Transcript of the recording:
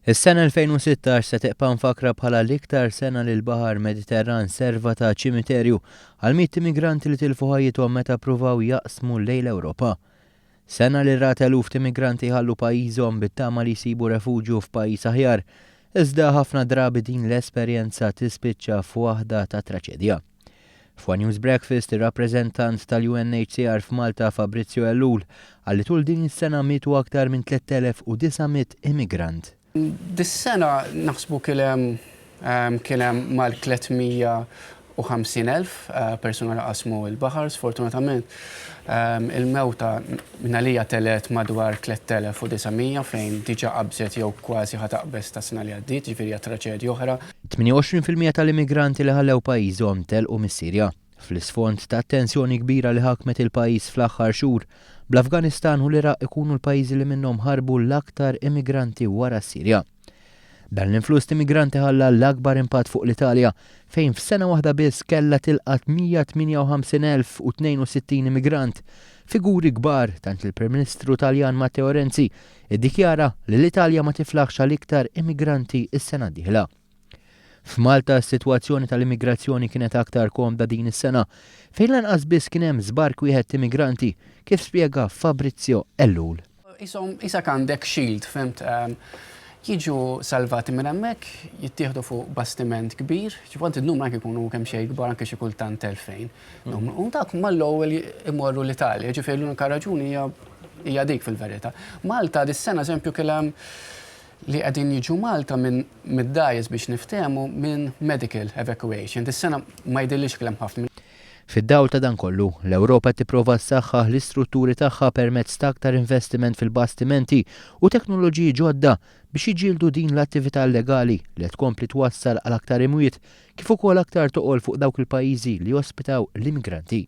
Is-sena 2016 se tibqa' mfakkra bħala l-iktar sena li l-baħar Mediterran serva ta' ċimiterju għal miet immigranti li tilfu ħajjithom meta ppruvaw jaqsmu lejn l-Ewropa. Sena li rat eluf t'immigranti jħallu pajjiżhom bit-tama li jsibu refuġju f'pajjiż aħjar, iżda ħafna drabi din l-esperjenza tispiċċa f'waħda ta' traċedja. F'One News Breakfast, ir-rappreżentant tal-UNHCR f'Malta Fabrizio Ellul qal li tul din is-sena mietu aktar minn 3,900 immigrant. Dis-sena naħsbu kien hemm kien hemm mal-350,000 persuna li qasmu l-baħar. Sfortunatament il-mewta mingħalija telgħet madwar 3,900 fejn diġà qabżet jew kważi ħa taqbeż tas-sena li għaddiet, jiġifieri hija traċedja oħra. 28% tal-immigranti li ħallew pajjiżhom telqu mis-Sirja, fl-isfond tat-tensjoni kbira li ħakmet il-pajjiż fl-aħħar xhur, bl-Afganistan u l-Iraq ikunu l-pajjiżi li minnhom ħarbu l-aktar immigranti wara s-Sirja. Dan l-influss t'immigranti ħalla l-akbar impatt fuq l-Italja, fejn f'sena waħda biss kellha tilqa' 158,062 immigrant, figuri kbar tant li l-Prim Ministru Taljan Matteo Renzi iddikjara li l-Italja ma tiflaħx għal iktar immigranti s-sena d-dieħla. F'Malta s-sitwazzjoni tal-immigrazzjoni kienet aktar komda din is-sena, fejn lanqas biss kien hemm żbark wieħed t'immigranti, kif spjega Fabrizio Ellul. Qishom qisek għandek shield, fhimt? Jiġu salvati minn hemmhekk, jittieħdu fuq bastiment kbir, ġifieri n-numri anke jkunu kemm xejn kbar anke xi kultant 2000. U dak mal-ewwel imorru l-Italja, ġifieri l-unika raġuni hija hija dik fil-verità. Malta dis-sena eżempju kien hemm li qegħdin jiġu Malta minn mid-dgħajjes biex niftehmu minn medical evacuation. Dis-sena ma jidhirlix kien hemm ħafna. Fid-dawl ta' dan kollu, l-Ewropa qed tipprova ssaħħaħ l-istrutturi tagħha permezz ta' aktar investiment fil-bastimenti u teknoloġiji ġodda biex jiġġieldu din l-attività illegali li qed tkompli twassal għal aktar imwiet kif ukoll aktar toqol fuq dawk il-pajjiżi li jospitaw l-immigranti.